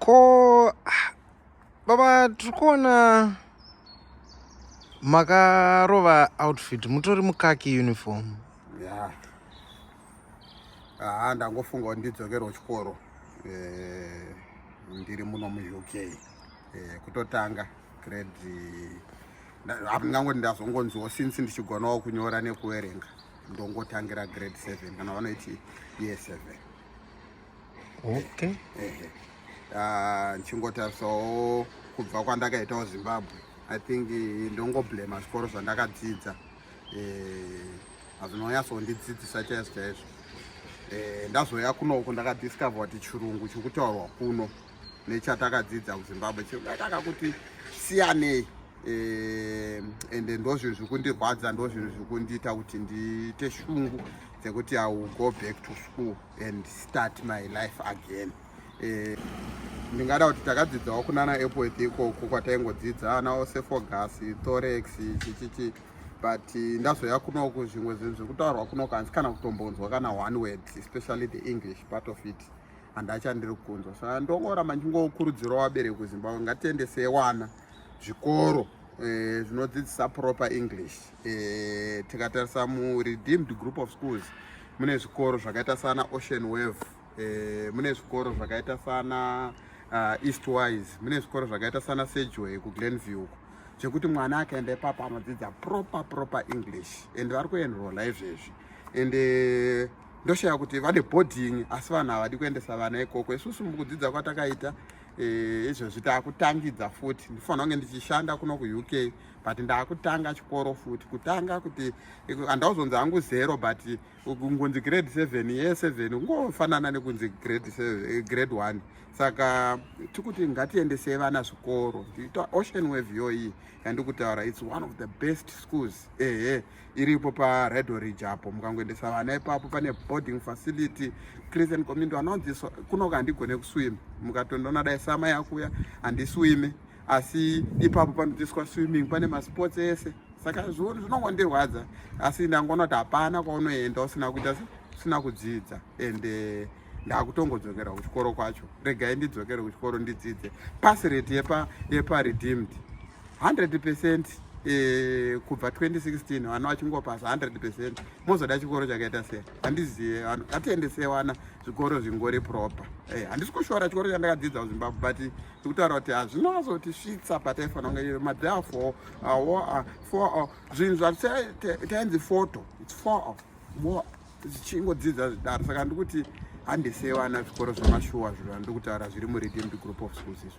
Ko baba, tiri kuona makarova outfit, mutori mukhaki uniform. Ya, haa, ndangofunga kuti ndidzokerwo chikoro. Ndiri muno muUK, kutotanga grade. Ndingangoti ndazongonziwo since ndichigonawo kunyora nekuverenga, ndongotangira grade 7, kana vanoiti year 7. Ehe. Ah, ndichingotarisawo kubva kwandakaitawo Zimbabwe, I think ndongoblema zvikoro zvandakadzidza, hazvinonyatsondidzidzisa chaizvo chaizvo. Ndazoya kunoku, ndakadiscover kuti chirungu chiri kutaurwa kuno nechatakadzidza kuZimbabwe chakataka kuti siyanei. Ende ndo zvinhu zviri kundirwadza, ndo zvinhu zviri kundiita kuti ndiite shungu dzekuti I will go back to school and start my life again. Ndingada kuti takadzidzawo kunana Epworth ikoko kwataingodzidza ana oesophagus, thorax, chichichi, but ndazoya kunoku, zvimwe zvinhu zviri kutaurwa kunoku handisi kana kutombonzwa kana one word, especially the English part of it, handachandiri kunzwa. Saka ndongoramba ndichingokurudzirawo vabereki kuZimbabwe, ngatiendesei wana zvikoro zvinodzidzisa proper English. Tikatarisa muRedeemed Group of Schools, mune zvikoro zvakaita sana Ocean Wave, mune zvikoro zvakaita sana Eastwise, mune zvikoro zvakaita sana Sejway kuGlenview uko, zvekuti mwana akaenda ipapo anodzidza proper proper English, and vari kuenrola izvezvi. And ndoshaya kuti vane boarding, asi vanhu havadi kuendesa vana ikoko. Isusu mukudzidza kwatakaita, izvezvi taakutangidza futi. Ndifanira kunge ndichishanda kuno kuUK, but ndaakutanga chikoro futi, kutanga kuti handauzonzi hangu zero, but kungonzi grade 7, year 7 kungofanana nekunzi grade 1. Saka tikuti ngatiendesei vana zvikoro. Ocean Wave yoyi yandikutaura, it's one of the best schools. Ehe, iripo paRedridge apo. Mukangoendesa vana ipapo, pane boarding facility, Christian community, vanodzidziswa. Kunoka handigone kuswim, mukatondona dai summer yakuya handiswime, asi ipapo panodzidziswa swimming, pane masports ese. Saka zvinongondirwadza, asi ndangoona kuti hapana kwaunoenda usina kuita, usina kudzidza, and ndakutongodzokera kuchikoro kwacho. Regai ndidzokere kuchikoro ndidzidze. Pass rate yepaRedeemed 100%, kubva 2016 vana vachingopasa 100%. Mozoda chikoro chakaita sei? Handizive. Vanhu ngatiendesei vana zvikoro zvingori proper. Handisi kushora chikoro chandakadzidza kuZimbabwe, but ndikutaura kuti hazvinozotisvitsa pataifanira kunge. Matherefore, for zvinhu zvatainzi photo, it's for zvichingodzidza zvidaro. Saka ndikuti handisei vana zvikoro zvemashuwa, zviro zvandiri kutaura zviri muRedeemed Group of Schools izvo.